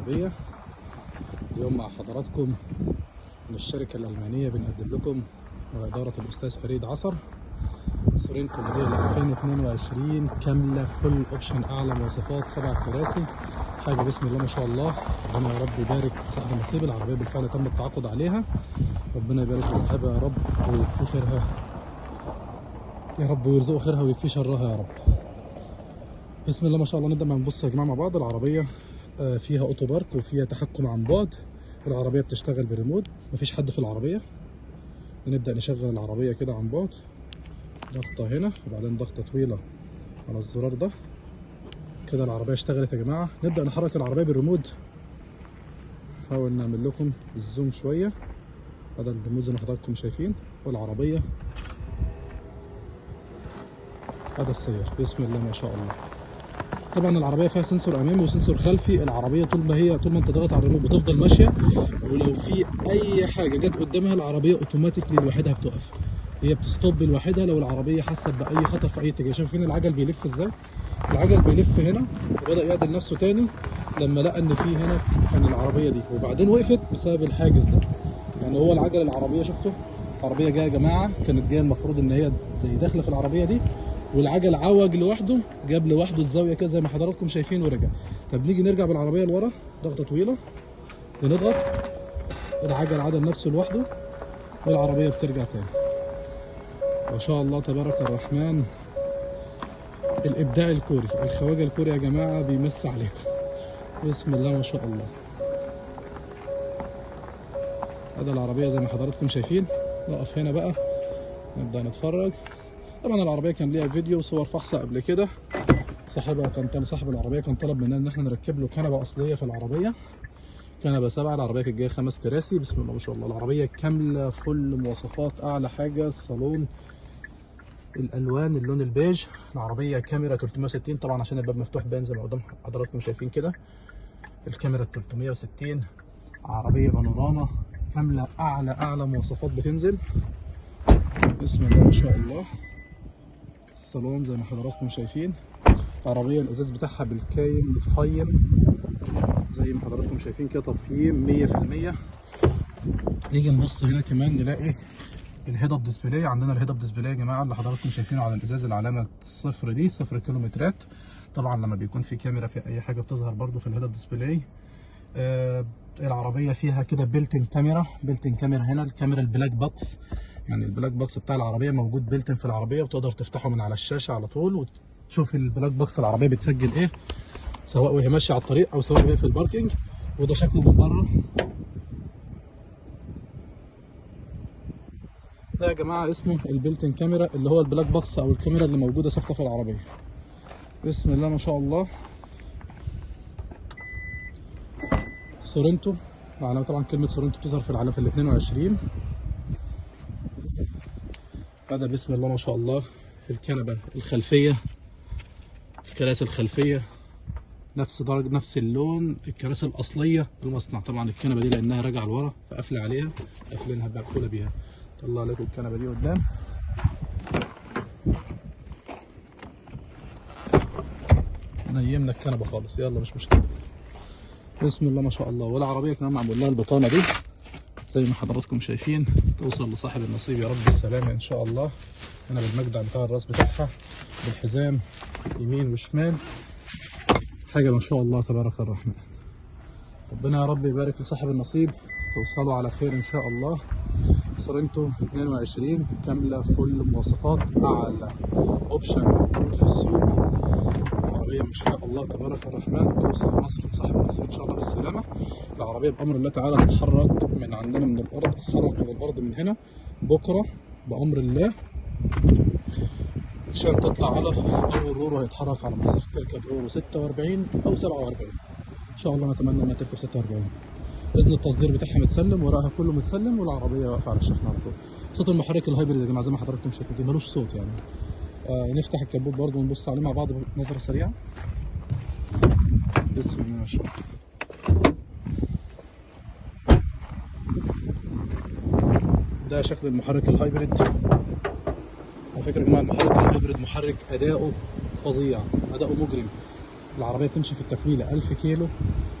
العربية. اليوم مع حضراتكم من الشركة الألمانية بنقدم لكم وإدارة الأستاذ فريد عصر سورينتو موديل 2022 كاملة full option، أعلى مواصفات، 7 كراسي، حاجة بسم الله ما شاء الله. ربنا يا رب يبارك لصاحب النصيب. العربية بالفعل تم التعاقد عليها، ربنا يبارك لصاحبها يا رب ويكفيه خيرها يا رب ويرزقه خيرها ويكفيه شرها يا رب. بسم الله ما شاء الله. نبدا ما نبص يا جماعة مع بعض. العربية فيها auto park وفيها تحكم عن بعد. العربية بتشتغل بالريموت، مفيش حد في العربية. نبدا نشغل العربية كده عن بعد، ضغطه هنا وبعدين ضغطه طويلة على الزرار ده كده. العربية اشتغلت يا جماعة. نبدا نحرك العربية بالريموت. نحاول نعمل لكم ال zoom شوية. هذا الريموت زي ما حضراتكم شايفين، والعربية هذا السير بسم الله ما شاء الله. طبعا العربية فيها sensor امامي و sensor خلفي. العربية طول ما انت ضاغط على الريموت بتفضل ماشية، ولو في اي حاجة جت قدامها العربية automatically لوحدها بتقف، هي بت stop لوحدها لو العربية حست باي خطر في اي اتجاه. شايفين العجل بيلف ازاي؟ العجل بيلف هنا وبدا يعدل نفسه تاني لما لقى ان في هنا كان العربية دي، وبعدين وقفت بسبب الحاجز ده. يعني هو العجل العربية شفتوا العربية جاية يا جماعة، كانت جاية المفروض ان هي زي داخله في العربية دي، والعجل عوج لوحده، جاب لوحده الزاوية كده زي ما حضراتكم شايفين ورجع. طب نيجي نرجع بالعربية لورا، ضغطه طويلة بنضغط، العجل عدل نفسه لوحده والعربية بترجع تاني. ما شاء الله تبارك الرحمن. الابداع الكوري، الخواجه الكوري يا جماعة بيمس عليكم بسم الله ما شاء الله. هذا العربية زي ما حضراتكم شايفين. نقف هنا بقى نبدا نتفرج. طبعا العربية كان ليها فيديو وصور فحص قبل كده. صاحبها كان صاحب العربية كان طلب مننا ان احنا نركب له كنبة اصلية في العربية، كنبة 7. العربية كانت جاية 5 كراسي بسم الله ما شاء الله. العربية كاملة full مواصفات، اعلى حاجة الصالون، الالوان، اللون البيج. العربية كاميرا 360 طبعا عشان الباب مفتوح باين زي ما قدام حضراتكم شايفين كده. الكاميرا 360، عربية بانوراما كاملة، اعلى مواصفات بتنزل بسم الله ما شاء الله. الصالون زي ما حضراتكم شايفين. العربية الازاز بتاعها بالكايم متفيم زي ما حضراتكم شايفين كده، تفييم 100%. نيجي نبص هنا كمان نلاقي ال head up display. عندنا ال head up display يا جماعة اللي حضراتكم شايفينه على الازاز، العلامة الصفر دي 0 كيلومترات. طبعا لما بيكون في كاميرا في اي حاجة بتظهر برده في ال head up display. العربية فيها كده built in camera، built in camera هنا، الكاميرا ال black box، يعني ال black box بتاع العربية موجود built in في العربية، وتقدر تفتحه من على الشاشة على طول وتشوف ال black box العربية بتسجل ايه، سواء وهي ماشية على الطريق او سواء وهي في ال parking. وده شكله من بره. ده يا جماعة اسمه ال built in camera، اللي هو ال black box او الكاميرا اللي موجودة ثابتة في العربية بسم الله ما شاء الله. سورنتو، العلامة طبعا كلمة سورنتو بتظهر في العلامة في ال 22. هذا بسم الله ما شاء الله. الكنبة الخلفية، الكراسي الخلفية نفس درجه نفس اللون، الكراسي الاصلية المصنع. طبعا الكنبة دي لانها راجعه لورا فقافله عليها، قافلينها مقفولة بيها. طلع لكم الكنبة دي قدام. نيمنا الكنبة خالص، يلا مش مشكلة بسم الله ما شاء الله. والعربية كمان معمول لها البطانة دي زي ما حضراتكم شايفين، توصل لصاحب النصيب يا رب بالسلامة ان شاء الله. هنا بالمجدع بتاع الراس بتاعها، بالحزام يمين وشمال، حاجة ما شاء الله تبارك الرحمن. ربنا يا رب يبارك لصاحب النصيب، توصلوا على خير ان شاء الله. سورنتو 22 كاملة full مواصفات، اعلى option موجود في السوق. العربية ما شاء الله تبارك الرحمن، توصل مصر لصاحب النصيب ان شاء الله بالسلامة. العربية بامر الله تعالى تتحرك من عندنا من الارض، تتحرك من الارض من هنا بكره بامر الله، عشان تطلع على اول رورو هيتحرك على مصر. تركب رورو 46 او 47 ان شاء الله. نتمنى انها تركب 46. اذن التصدير بتاعها متسلم، ورقها كله متسلم، والعربية واقفة على الشحن على طول. صوت المحرك ال hybrid يا جماعة زي ما حضراتكم شايفين ملوش صوت يعني. نفتح الكبوت برضو ونبص عليه مع بعض بنظره سريعة. بسم الله ما شاء الله. ده شكل المحرك ال hybrid. على فكرة يا جماعة المحرك ال hybrid محرك اداؤه فظيع، اداؤه مجرم. العربية بتمشي في التفويله 1000 كيلو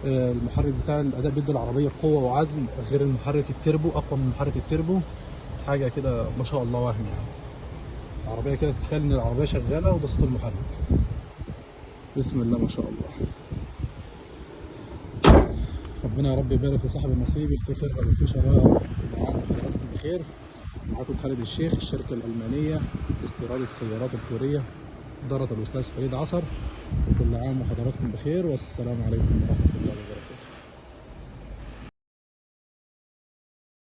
المحرك بتاع الاداء بيدي العربية قوة وعزم غير المحرك التربو، اقوى من محرك التربو، حاجة كده ما شاء الله وهم يعني. العربية كده تتخيل ان العربية شغالة وده صوت المحرك. بسم الله ما شاء الله. ربنا يا رب يبارك لصاحب النصيب، يكفي خيرها ويكفي شرها يا رب. كل عام وحضراتكم بخير. معاكم خالد الشيخ، الشركة الألمانية لاستيراد السيارات الكورية، إدارة الأستاذ فريد عصر. وكل عام وحضراتكم بخير، والسلام عليكم ورحمة الله.